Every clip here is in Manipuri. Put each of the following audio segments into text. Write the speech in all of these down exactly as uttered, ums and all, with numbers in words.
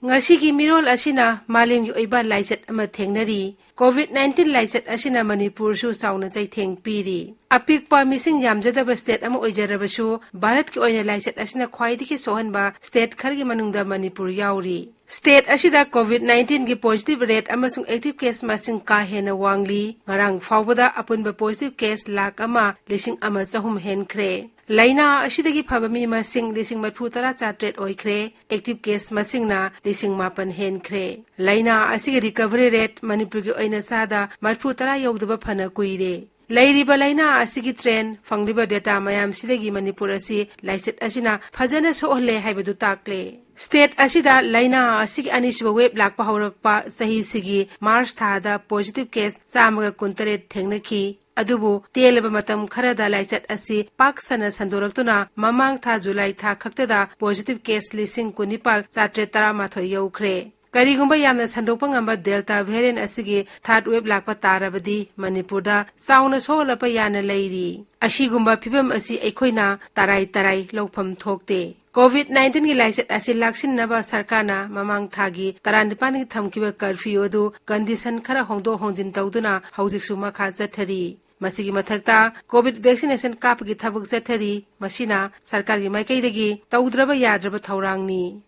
ꯉꯁꯤꯒꯤ ꯃꯤꯔꯣꯜ ꯑꯁꯤꯅ ꯃꯥꯂꯦꯝꯒꯤ ꯑꯣꯏꯕ ꯂꯥꯏꯆꯠ ꯑꯃ ꯊꯦꯡꯅꯔꯤ꯫ ꯀꯣꯚꯤꯗ ꯅꯥꯏꯟꯇꯤꯟ ꯂꯥꯏꯆꯠ ꯑꯁꯤꯅ ꯃꯅꯤꯄꯨꯔꯁꯨ ꯆꯥꯎꯅ ꯆꯩꯊꯦꯡ ꯄꯤꯔꯤ꯫ ꯑꯄꯤꯛꯄ ꯃꯤꯁꯤꯡ ꯌꯥꯝꯖꯗꯕ ꯁ꯭ꯇꯦꯠ ꯑꯃ ꯑꯣꯏꯖꯔꯕꯁꯨ, ꯚꯥꯔꯠꯀꯤ ꯑꯣꯏꯅ ꯂꯥꯏꯆꯠ ꯑꯁꯤꯅ ꯈ꯭ꯋꯥꯏꯗꯒꯤ ꯁꯣꯛꯍꯟꯕ ꯁ꯭ꯇꯦꯠ ꯈꯔꯒꯤ ꯃꯅꯨꯡꯗ ꯃꯅꯤꯄꯨꯔ ꯌꯥꯎꯔꯤ꯫ ꯁ꯭ꯇꯦꯠ ꯑꯁꯤꯗ ꯀꯣꯚꯤꯗ ꯅꯥꯏꯟꯇꯤꯟꯒꯤ ꯄꯣꯖꯤꯇꯤꯚ ꯔꯦꯠ ꯑꯃꯁꯨꯡ ꯑꯦꯛꯇꯤꯚ ꯀꯦꯁ ꯃꯁꯤꯡ ꯀꯥ ꯍꯦꯟꯅ ꯋꯥꯡꯂꯤ꯫ ꯉꯔꯥꯡ ꯐꯥꯎꯕꯗ ꯑꯄꯨꯟꯕ ꯄꯣꯖꯤꯇꯤꯚ ꯀꯦꯁ ꯂꯥꯈ ꯑꯃ ꯂꯤꯁꯤꯡ ꯑꯃ ꯆꯍꯨꯝ ꯍꯦꯟꯈ꯭ꯔꯦ꯫ ꯂꯥꯏꯅꯥ ꯑꯁꯤꯗꯒꯤ ꯐꯕ ꯃꯤ ꯃꯁꯤꯡ ꯂꯤꯁꯤꯡ ꯃꯔꯤꯐꯨ ꯇꯔꯥ ꯆꯥꯇ꯭ꯔꯦꯠ ꯑꯣꯏꯈ꯭ꯔꯦ꯫ ꯑꯦꯛꯇꯤꯚ ꯀꯦꯁ ꯃꯁꯤꯡꯅ ꯂꯤꯁꯤꯡ ꯃꯥꯄꯟ ꯍꯦꯟꯈ꯭ꯔꯦ꯫ ꯂꯥꯏꯅꯥ ꯑꯁꯤꯒꯤ ꯔꯤꯀꯚꯔꯤ ꯔꯦꯠ ꯃꯅꯤꯄꯨꯔꯒꯤ ꯑꯣꯏꯅ ꯆꯥꯗ ꯃꯔꯤꯐꯨ ꯇꯔꯥ ꯌꯧꯗꯕ ꯐꯅ ꯀꯨꯏꯔꯦ꯫ ꯂꯩꯔꯤꯕ ꯂꯥꯏꯅꯥ ꯑꯁꯤꯒꯤ ꯇ꯭ꯔꯦꯟ, ꯐꯪꯂꯤꯕ ꯗꯦꯇꯥ ꯃꯌꯥꯝꯁꯤꯗꯒꯤ ꯃꯅꯤꯄꯨꯔ ꯑꯁꯤ ꯂꯥꯏꯆꯠ ꯑꯁꯤꯅ ꯐꯖꯅ ꯁꯣꯛꯍꯜꯂꯦ ꯍꯥꯏꯕꯗꯨ ꯇꯥꯛꯂꯦ꯫ ꯁ꯭ꯇꯦꯠ ꯑꯁꯤꯗ ꯂꯥꯏꯅꯥ ꯑꯁꯤꯒꯤ ꯑꯅꯤꯁꯨꯕ ꯋꯦꯕ ꯂꯥꯛꯄ ꯍꯧꯔꯛꯄ ꯆꯍꯤꯁꯤꯒꯤ ꯃꯥꯔꯆ ꯊꯥꯗ ꯄꯣꯖꯤꯇꯤꯚ ꯀꯦꯁ ꯆꯥꯝꯃꯒ ꯀꯨꯟꯇꯔꯦꯠ ꯊꯦꯡꯅꯈꯤ꯫ ꯑꯗꯨꯕꯨ ꯇꯦꯜꯂꯕ ꯃꯇꯝ ꯈꯔꯗ ꯂꯥꯏꯆꯠ ꯑꯁꯤ ꯄꯥꯛ ꯁꯟꯅ ꯁꯟꯗꯣꯔꯛꯇꯨꯅ ꯃꯃꯥꯡ ꯊꯥ ꯖꯨꯂꯥꯏ ꯊꯥ ꯈꯛꯇꯗ ꯄꯣꯖꯤꯇꯤꯚ ꯀꯦꯁ ꯂꯤꯁꯤꯡ ꯀꯨꯟꯅꯤꯄꯥꯜ ꯆꯥꯇ꯭ꯔꯦꯠ ꯇꯔꯥꯃꯥꯊꯣꯏ ꯌꯧꯈ꯭ꯔꯦ꯫ ꯀꯔꯤꯒꯨꯝꯕ ꯌꯥꯝꯅ ꯁꯟꯗꯣꯛꯄ ꯉꯝꯕ ꯗꯦꯜꯇꯥ ꯚꯦꯔꯤꯌꯦꯟ ꯑꯁꯤꯒꯤ ꯊꯥꯔꯗ ꯋꯦꯕ ꯂꯥꯛꯄ ꯇꯥꯔꯕꯗꯤ ꯃꯅꯤꯄꯨꯔꯗ ꯆꯥꯎꯅ ꯁꯣꯛꯍꯜꯂꯛꯄ ꯌꯥꯅ ꯂꯩꯔꯤ꯫ ꯑꯁꯤꯒꯨꯝꯕ ꯐꯤꯕꯝ ꯑꯁꯤ ꯑꯩꯈꯣꯏꯅ ꯇꯔꯥꯏ ꯇꯔꯥꯏ ꯂꯧꯐꯝ ꯊꯣꯛꯇꯦ꯫ ꯀꯣꯚꯤꯗ ꯅꯥꯏꯟꯇꯤꯟꯒꯤ ꯂꯥꯏꯆꯠ ꯑꯁꯤ ꯂꯥꯛꯁꯤꯟꯅꯕ ꯁꯔꯀꯥꯔꯅ ꯃꯃꯥꯡ ꯊꯥꯒꯤ ꯇꯔꯥꯅꯤꯄꯥꯟꯒꯤ ꯊꯝꯈꯤꯕ ꯀꯔꯐ꯭ꯌꯨ ꯑꯗꯨ ꯀꯟꯗꯤꯁꯟ ꯈꯔ ꯍꯣꯡꯗꯣꯛ ꯍꯣꯡꯖꯤꯟ ꯇꯧꯗꯨꯅ ꯍꯧꯖꯤꯛꯁꯨ ꯃꯈꯥ ꯆꯠꯊꯔꯤ꯫ ꯃꯁꯤꯒꯤ ꯃꯊꯛꯇ ꯀꯣꯚꯤꯗ ꯚꯦꯛꯁꯤꯅꯦꯁꯟ ꯀꯥꯞꯄꯒꯤ ꯊꯕꯛ ꯆꯠꯊꯔꯤ꯫ ꯃꯁꯤꯅ ꯁꯔꯀꯥꯔꯒꯤ ꯃꯥꯏꯀꯩꯗꯒꯤ ꯇꯧꯗ꯭ꯔꯕ ꯌꯥꯗ꯭ꯔꯕ ꯊꯧꯔꯥꯡꯅꯤ꯫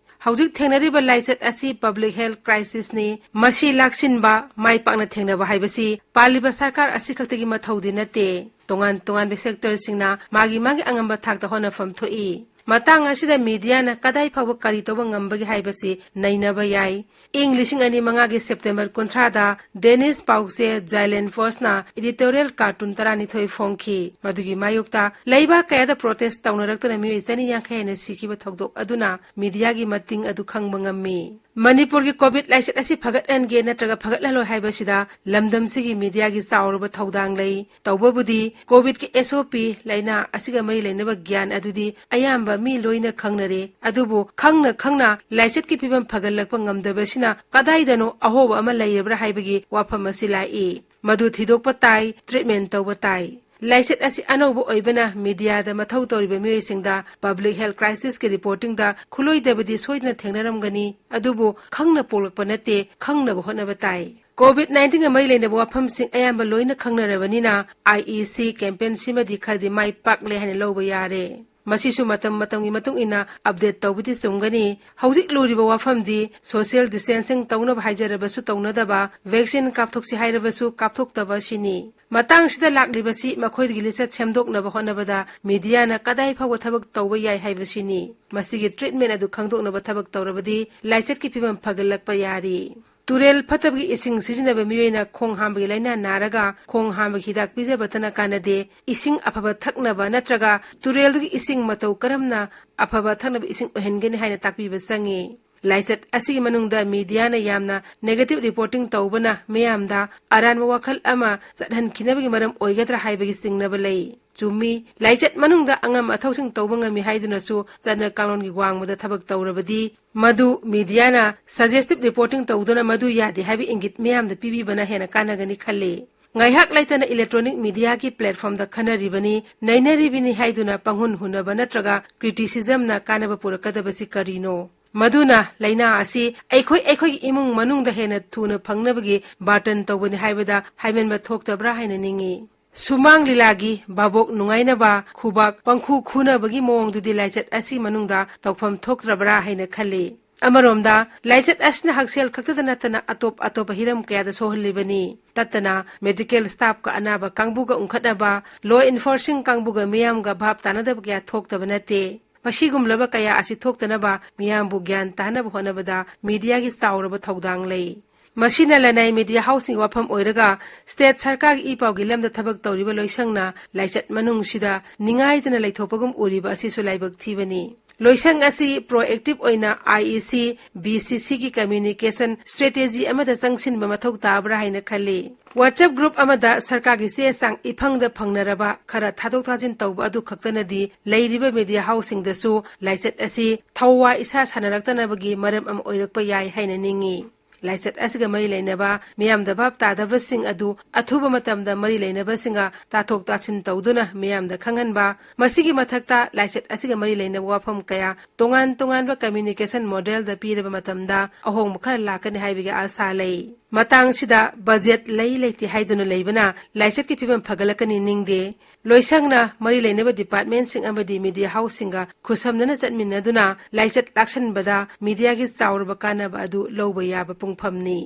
ꯍꯧꯖꯤꯛ ꯊꯦꯡꯅꯔꯤꯕ ꯂꯥꯏꯆꯠ ꯑꯁꯤ ꯄꯕ꯭ꯂꯤꯛ ꯍꯦꯜꯊ ꯀ꯭ꯔꯥꯏꯁꯤꯁꯅꯤ꯫ ꯃꯁꯤ ꯂꯥꯛꯁꯤꯟꯕ ꯃꯥꯏ ꯄꯥꯛꯅ ꯊꯦꯡꯅꯕ ꯍꯥꯏꯕꯁꯤ ꯄꯥꯜꯂꯤꯕ ꯁꯔꯀꯥꯔ ꯑꯁꯤ ꯈꯛꯇꯒꯤ ꯃꯊꯧꯗꯤ ꯅꯠꯇꯦ꯫ ꯇꯣꯉꯥꯟ ꯇꯣꯉꯥꯟꯕ ꯁꯦꯛꯇꯔꯁꯤꯡꯅ ꯃꯥꯒꯤ ꯃꯥꯒꯤ ꯑꯉꯝꯕ ꯊꯥꯛꯇ ꯍꯣꯠꯅꯐꯝ ꯊꯣꯛꯏ꯫ ꯃꯇꯥꯡ ꯑꯁꯤꯗ ꯃꯤꯗꯤꯌꯥꯅ ꯀꯗꯥꯏ ꯐꯥꯎꯕ ꯀꯔꯤ ꯇꯧꯕ ꯉꯝꯕꯒꯦ ꯍꯥꯏꯕꯁꯤ ꯅꯩꯅꯕ ꯌꯥꯏ꯫ ꯏꯪ ꯂꯤꯁꯤꯡ ꯑꯅꯤ ꯃꯉꯥꯒꯤ ꯁꯦꯞꯇꯦꯝꯕꯔ ꯀꯨꯟꯊ꯭ꯔꯥꯗ ꯗꯦꯅꯤꯁ ꯄꯥꯎꯆꯦ ꯖꯥꯏꯂꯦꯟ ꯐꯣꯁꯅ ꯏꯗꯤꯇꯣꯔꯤꯌꯦꯜ ꯀꯥꯔꯇꯨꯟ ꯇꯔꯥꯅꯤꯊꯣꯏ ꯐꯣꯡꯈꯤ꯫ ꯃꯗꯨꯒꯤ ꯃꯥꯌꯣꯛꯇ ꯂꯩꯕꯥꯛ ꯀꯌꯥꯗ ꯄ꯭ꯔꯣꯇꯦꯁ ꯇꯧꯅꯔꯛꯇꯨꯅ ꯃꯤꯑꯣꯏ ꯆꯅꯤ ꯌꯥꯡꯈꯩ ꯍꯦꯟꯅ ꯁꯤꯈꯤꯕ ꯊꯧꯗꯣꯛ ꯑꯗꯨꯅ ꯃꯤꯗꯤꯌꯥꯒꯤ ꯃꯇꯤꯡ ꯑꯗꯨ ꯈꯪꯕ ꯉꯝꯃꯤ꯫ ꯃꯅꯤꯄꯨꯔꯒꯤ ꯀꯣꯚꯤꯗ ꯂꯥꯏꯆꯠ ꯑꯁꯤ ꯐꯒꯠꯍꯟꯒꯦ ꯅꯠꯇ꯭ꯔꯒ ꯐꯒꯠꯍꯜꯂꯣꯏ ꯍꯥꯏꯕꯁꯤꯗ ꯂꯝꯗꯝꯁꯤꯒꯤ ꯃꯤꯗꯤꯌꯥꯒꯤ ꯆꯥꯎꯔꯕ ꯊꯧꯗꯥꯡ ꯂꯩ꯫ ꯇꯧꯕꯕꯨꯗꯤ ꯀꯣꯚꯤꯗꯀꯤ ꯑꯦꯁ ꯑꯣ ꯄꯤ, ꯂꯥꯏꯅꯥ ꯑꯁꯤꯒ ꯃꯔꯤ ꯂꯩꯅꯕ ꯒ꯭ꯌꯥꯟ ꯑꯗꯨꯗꯤ ꯑꯌꯥꯝꯕ ꯃꯤ ꯂꯣꯏꯅ ꯈꯪꯅꯔꯦ꯫ ꯑꯗꯨꯕꯨ ꯈꯪꯅ ꯈꯪꯅ ꯂꯥꯏꯆꯠꯀꯤ ꯐꯤꯕꯝ ꯐꯒꯠꯂꯛꯄ ꯉꯝꯗꯕꯁꯤꯅ ꯀꯗꯥꯏꯗꯅꯣ ꯑꯍꯣꯕ ꯑꯃ ꯂꯩꯔꯕ꯭ꯔꯥ ꯍꯥꯏꯕꯒꯤ ꯋꯥꯐꯝ ꯑꯁꯤ ꯂꯥꯛꯏ꯫ ꯃꯗꯨ ꯊꯤꯗꯣꯛꯄ ꯇꯥꯏ, ꯇ꯭ꯔꯤꯠꯃꯦꯟ ꯇꯧꯕ ꯇꯥꯏ꯫ ꯂꯥꯏꯆꯠ ꯑꯁꯤ ꯑꯅꯧꯕ ꯑꯣꯏꯕꯅ ꯃꯤꯗꯤꯌꯥꯗ ꯃꯊꯧ ꯇꯧꯔꯤꯕ ꯃꯤꯑꯣꯏꯁꯤꯡꯗ ꯄꯕ꯭ꯂꯤꯛ ꯍꯦꯜꯊ ꯀ꯭ꯔꯥꯏꯁꯤꯁꯀꯤ ꯔꯤꯄꯣꯔꯇꯤꯡꯗ ꯈꯨꯠꯂꯣꯏꯗꯕꯗꯤ ꯁꯣꯏꯗꯅ ꯊꯦꯡꯅꯔꯝꯒꯅꯤ, ꯑꯗꯨꯕꯨ ꯈꯪꯅ ꯄꯣꯛꯂꯛꯄ ꯅꯠꯇꯦ, ꯈꯪꯅꯕ ꯍꯣꯠꯅꯕ ꯇꯥꯏ꯫ ꯀꯣꯚꯤꯗ ꯅꯥꯏꯟꯇꯤꯟꯒ ꯃꯔꯤ ꯂꯩꯅꯕ ꯋꯥꯐꯝꯁꯤꯡ ꯑꯌꯥꯝꯕ ꯂꯣꯏꯅ ꯈꯪꯅꯔꯕꯅꯤꯅ, ꯑꯥꯏ ꯏ ꯁꯤ ꯀꯦꯝꯄꯦꯟ ꯁꯤꯃꯗꯤ ꯈꯔꯗꯤ ꯃꯥꯏ ꯄꯥꯛꯂꯦ ꯍꯥꯏꯅ ꯂꯧꯕ ꯌꯥꯔꯦ꯫ ꯃꯁꯤꯁꯨ ꯃꯇꯝ ꯃꯇꯝꯒꯤ ꯃꯇꯨꯡ ꯏꯟꯅ ꯑꯞꯗꯦꯠ ꯇꯧꯕꯗꯤ ꯆꯨꯝꯒꯅꯤ꯫ ꯍꯧꯖꯤꯛ ꯂꯨꯔꯤꯕ ꯋꯥꯐꯝꯗꯤ ꯁꯣꯁꯤꯌꯦꯜ ꯗꯤꯁꯇꯦꯟꯁꯤꯡ ꯇꯧꯅꯕ ꯍꯥꯏꯖꯔꯕꯁꯨ ꯇꯧꯅꯗꯕ, ꯚꯦꯛꯁꯤꯟ ꯀꯥꯞꯊꯣꯛꯁꯤ ꯍꯥꯏꯔꯕꯁꯨ ꯀꯥꯞꯊꯣꯛꯇꯕ ꯑꯁꯤꯅꯤ꯫ ꯃꯇꯥꯡꯁꯤꯗ ꯂꯥꯛꯂꯤꯕꯁꯤ ꯃꯈꯣꯏꯗꯒꯤ ꯂꯤꯆꯠ ꯁꯦꯝꯗꯣꯛꯅꯕ ꯍꯣꯠꯅꯕꯗ ꯃꯤꯗꯤꯌꯥꯅ ꯀꯗꯥꯏ ꯐꯥꯎꯕ ꯊꯕꯛ ꯇꯧꯕ ꯌꯥꯏ ꯍꯥꯏꯕꯁꯤꯅꯤ꯫ ꯃꯁꯤꯒꯤ ꯇ꯭ꯔꯤꯠꯃꯦꯟ ꯑꯗꯨ ꯈꯪꯗꯣꯛꯅꯕ ꯊꯕꯛ ꯇꯧꯔꯕꯗꯤ ꯂꯥꯏꯆꯠꯀꯤ ꯐꯤꯕꯝ ꯐꯒꯠꯂꯛꯄ ꯌꯥꯔꯤ꯫ ꯇꯨꯔꯦꯜ ꯐꯠꯇꯕꯒꯤ ꯏꯁꯤꯡ ꯁꯤꯖꯤꯟꯅꯕ ꯃꯤꯑꯣꯏꯅ ꯈꯣꯡ ꯍꯥꯝꯕꯒꯤ ꯂꯥꯏꯅꯥ ꯅꯥꯔꯒ ꯈꯣꯡ ꯍꯥꯝꯕꯒꯤ ꯍꯤꯗꯥꯛ ꯄꯤꯖꯕꯇꯅ ꯀꯥꯟꯅꯗꯦ꯫ ꯏꯁꯤꯡ ꯑꯐꯕ ꯊꯛꯅꯕ ꯅꯠꯇ꯭ꯔꯒ ꯇꯨꯔꯦꯜꯗꯨꯒꯤ ꯏꯁꯤꯡ ꯃꯇꯧ ꯀꯔꯝꯅ ꯑꯐꯕ ꯊꯛꯅꯕ ꯏꯁꯤꯡ ꯑꯣꯏꯍꯟꯒꯅꯤ ꯍꯥꯏꯅ ꯇꯥꯛꯄꯤꯕ ꯆꯪꯉꯤ꯫ ꯂꯥꯏꯆꯠ ꯑꯁꯤꯒꯤ ꯃꯅꯨꯡꯗ ꯃꯤꯗꯤꯌꯥꯅ ꯌꯥꯝꯅ ꯅꯦꯒꯦꯇꯤꯚ ꯔꯤꯄꯣꯔꯇꯤꯡ ꯇꯧꯕꯅ ꯃꯤꯌꯥꯝꯗ ꯑꯔꯥꯟꯕ ꯋꯥꯈꯜ ꯑꯃ ꯆꯠꯍꯟꯈꯤꯅꯕꯒꯤ ꯃꯔꯝ ꯑꯣꯏꯒꯗ꯭ꯔꯥ ꯍꯥꯏꯕꯒꯤ ꯆꯤꯡꯅꯕ ꯂꯩ꯫ ꯆꯨꯝꯃꯤ, ꯂꯥꯏꯆꯠ ꯃꯅꯨꯡꯗ ꯑꯉꯝ ꯑꯊꯧꯁꯤꯡ ꯇꯧꯕ ꯉꯝꯃꯤ ꯍꯥꯏꯗꯨꯅꯁꯨ ꯆꯠꯅ ꯀꯥꯡꯂꯣꯟꯒꯤ ꯋꯥꯡꯃꯗ ꯊꯕꯛ ꯇꯧꯔꯕꯗꯤ ꯃꯗꯨ ꯃꯤꯗꯤꯌꯥꯅ ꯁꯖꯦꯁꯇꯤꯚ ꯔꯤꯄꯣꯔꯇꯤꯡ ꯇꯧꯗꯨꯅ ꯃꯗꯨ ꯌꯥꯗꯦ ꯍꯥꯏꯕ ꯏꯪꯒꯤꯠ ꯃꯤꯌꯥꯝꯗ ꯄꯤꯕꯤꯕꯅ ꯍꯦꯟꯅ ꯀꯥꯟꯅꯒꯅꯤ ꯈꯜꯂꯤ꯫ ꯉꯥꯏꯍꯥꯛ ꯂꯩꯇꯅ ꯏꯂꯦꯛꯇ꯭ꯔꯣꯅꯤꯛ ꯃꯤꯗꯤꯌꯥꯒꯤ ꯄ꯭ꯂꯦꯠꯐꯣꯔꯝꯗ ꯈꯟꯅꯔꯤꯕꯅꯤ, ꯅꯩꯅꯔꯤꯕꯅꯤ ꯍꯥꯏꯗꯨꯅ ꯄꯪꯍꯨꯟ ꯍꯨꯟꯅꯕ ꯅꯠꯇ꯭ꯔꯒ ꯀ꯭ꯔꯤꯇꯤꯁꯤꯖꯝꯅ ꯀꯥꯟꯅꯕ ꯄꯨꯔꯛꯀꯗꯕꯁꯤ ꯀꯔꯤꯅꯣ? ꯃꯗꯨꯅ ꯂꯥꯏꯅꯥ ꯑꯁꯤ ꯑꯩꯈꯣꯏ ꯑꯩꯈꯣꯏꯒꯤ ꯏꯃꯨꯡ ꯃꯅꯨꯡꯗ ꯍꯦꯟꯅ ꯊꯨꯅ ꯐꯪꯅꯕꯒꯤ ꯕꯥꯔꯇꯟ ꯇꯧꯕꯅꯤ ꯍꯥꯏꯕꯗ ꯍꯥꯏꯃꯟꯕ ꯊꯣꯛꯇꯕ꯭ꯔꯥ ꯍꯥꯏꯅ ꯅꯤꯡꯏ꯫ ꯁꯨꯃꯥꯡ ꯂꯤꯂꯥꯒꯤ ꯚꯥꯕꯣꯛ ꯅꯨꯡꯉꯥꯏꯅꯕ ꯈꯨꯕꯥꯛ ꯄꯪꯈꯨ ꯈꯨꯅꯕꯒꯤ ꯃꯑꯣꯡꯗꯨꯗꯤ ꯂꯥꯏꯆꯠ ꯑꯁꯤ ꯃꯅꯨꯡꯗ ꯇꯧꯐꯝ ꯊꯣꯛꯇ꯭ꯔꯕ꯭ꯔꯥ ꯍꯥꯏꯅ ꯈꯜꯂꯤ꯫ ꯑꯃꯔꯣꯝꯗ, ꯂꯥꯏꯆꯠ ꯑꯁꯤꯅ ꯍꯛꯁꯦꯜ ꯈꯛꯇꯗ ꯅꯠꯇꯅ ꯑꯇꯣꯞ ꯑꯇꯣꯞꯄ ꯍꯤꯔꯝ ꯀꯌꯥꯗ ꯁꯣꯛꯍꯜꯂꯤꯕꯅꯤ꯫ ꯇꯠꯇꯅ ꯃꯦꯗꯤꯀꯦꯜ ꯁ꯭ꯇꯥꯐꯀ ꯑꯅꯥꯕ ꯀꯥꯡꯕꯨꯒ ꯎꯪꯈꯠꯅꯕ, ꯂꯣ ꯏꯟꯐꯣꯔꯁꯤꯡ ꯀꯥꯡꯕꯨꯒ ꯃꯤꯌꯥꯝꯒ ꯚꯥꯞ ꯇꯥꯅꯗꯕ ꯀꯌꯥ ꯊꯣꯛꯇꯕ ꯅꯠꯇꯦ꯫ ꯃꯁꯤꯒꯨꯝꯂꯕ ꯀꯌꯥ ꯑꯁꯤ ꯊꯣꯛꯇꯅꯕ ꯃꯤꯌꯥꯝꯕꯨ ꯒ꯭ꯌꯥꯟ ꯇꯥꯍꯟꯅꯕ ꯍꯣꯠꯅꯕꯗ ꯃꯤꯗꯤꯌꯥꯒꯤ ꯆꯥꯎꯔꯕ ꯊꯧꯗꯥꯡ ꯂꯩ꯫ ꯃꯁꯤꯅ ꯂꯅꯥꯏ ꯃꯤꯗꯤꯌꯥ ꯍꯥꯎꯁꯤꯡꯒꯤ ꯋꯥꯐꯝ ꯑꯣꯏꯔꯒ, ꯁ꯭ꯇꯦꯠ ꯁꯔꯀꯥꯔꯒꯤ ꯏ ꯄꯥꯎꯒꯤ ꯂꯝꯗ ꯊꯕꯛ ꯇꯧꯔꯤꯕ ꯂꯣꯏꯁꯪꯅ ꯂꯥꯏꯆꯠ ꯃꯅꯨꯡꯁꯤꯗ ꯅꯤꯡꯉꯥꯏꯗꯅ ꯂꯩꯊꯣꯛꯄꯒꯨꯝ ꯎꯔꯤꯕ ꯑꯁꯤꯁꯨ ꯂꯥꯏꯕꯛ ꯊꯤꯕꯅꯤ꯫ ꯂꯣꯏꯁꯪ ꯑꯁꯤ ꯄ꯭ꯔꯣꯑꯦꯛꯇꯤꯚ ꯑꯣꯏꯅ ꯑꯥꯏ ꯏ ꯁꯤ, ꯕꯤ ꯁꯤ ꯁꯤꯒꯤ ꯀꯝꯃ꯭ꯌꯨꯅꯤꯀꯦꯁꯟ ꯁ꯭ꯇ꯭ꯔꯦꯇꯦꯖꯤ ꯑꯃꯗ ꯆꯪꯁꯤꯟꯕ ꯃꯊꯧ ꯇꯥꯕ꯭ꯔꯥ ꯍꯥꯏꯅ ꯈꯜꯂꯤ꯫ WhatsApp ꯒ꯭ꯔꯨꯞ ꯑꯃꯗ ꯁꯔꯀꯥꯔꯒꯤ ꯆꯦ ꯆꯥꯡ ꯏꯐꯪꯗ ꯐꯪꯅꯔꯕ ꯈꯔ ꯊꯥꯗꯣꯛ ꯊꯥꯖꯤꯟ ꯇꯧꯕ ꯑꯗꯨ ꯈꯛꯇꯅꯗꯤ ꯂꯩꯔꯤꯕ ꯃꯤꯗꯤꯌꯥ ꯍꯥꯎꯁꯁꯤꯡꯗꯁꯨ ꯂꯥꯏꯆꯠ ꯑꯁꯤ ꯊꯋꯥꯏ ꯏꯁꯥ ꯁꯥꯟꯅꯔꯛꯇꯅꯕꯒꯤ ꯃꯔꯝ ꯑꯃ ꯑꯣꯏꯔꯛꯄ ꯌꯥꯏ ꯍꯥꯏꯅ ꯅꯤꯡꯏ꯫ ꯂꯥꯏꯆꯠ ꯑꯁꯤꯒ ꯃꯔꯤ ꯂꯩꯅꯕ ꯃꯤꯌꯥꯝꯗ ꯚꯥꯞ ꯇꯥꯗꯕꯁꯤꯡ ꯑꯗꯨ ꯑꯊꯨꯕ ꯃꯇꯝꯗ ꯃꯔꯤ ꯂꯩꯅꯕꯁꯤꯡꯒ ꯇꯥꯊꯣꯛ ꯇꯥꯁꯤꯟ ꯇꯧꯗꯨꯅ ꯃꯤꯌꯥꯝꯗ ꯈꯪꯍꯟꯕ, ꯃꯁꯤꯒꯤ ꯃꯊꯛꯇ ꯂꯥꯏꯆꯠ ꯑꯁꯤꯒ ꯃꯔꯤ ꯂꯩꯅꯕ ꯋꯥꯐꯝ ꯀꯌꯥ ꯇꯣꯉꯥꯟ ꯇꯣꯉꯥꯟꯕ communication model ꯗ ꯄꯤꯔꯕ ꯃꯇꯝꯗ ꯑꯍꯣꯡꯕ ꯈꯔ ꯂꯥꯛꯀꯅꯤ ꯍꯥꯏꯕꯒꯤ ꯑꯥꯁꯥ ꯂꯩ꯫ ꯃꯇꯥꯡꯁꯤꯗ ꯕꯖꯦꯠ ꯂꯩ ꯂꯩꯇꯦ ꯍꯥꯏꯗꯨꯅ ꯂꯩꯕꯅ ꯂꯥꯏꯆꯠꯀꯤ ꯐꯤꯕꯝ ꯐꯒꯠꯂꯛꯀꯅꯤ ꯅꯤꯡꯗꯦ꯫ ꯂꯣꯏꯁꯪꯅ ꯃꯔꯤ ꯂꯩꯅꯕ department ꯁꯤꯡ ꯑꯃꯗꯤ media house ꯁꯤꯡꯒ ꯈꯨꯠꯁꯝꯅꯅ ꯆꯠꯃꯤꯟꯅꯗꯨꯅ ꯂꯥꯏꯆꯠ ꯂꯥꯛꯁꯟꯕꯗ media ꯒꯤ ꯆꯥꯎꯔꯕ ꯀꯥꯟꯅꯕ ꯑꯗꯨ ꯂꯧꯕ ꯌꯥꯕ ꯄꯨꯡꯐꯝꯅꯤ꯫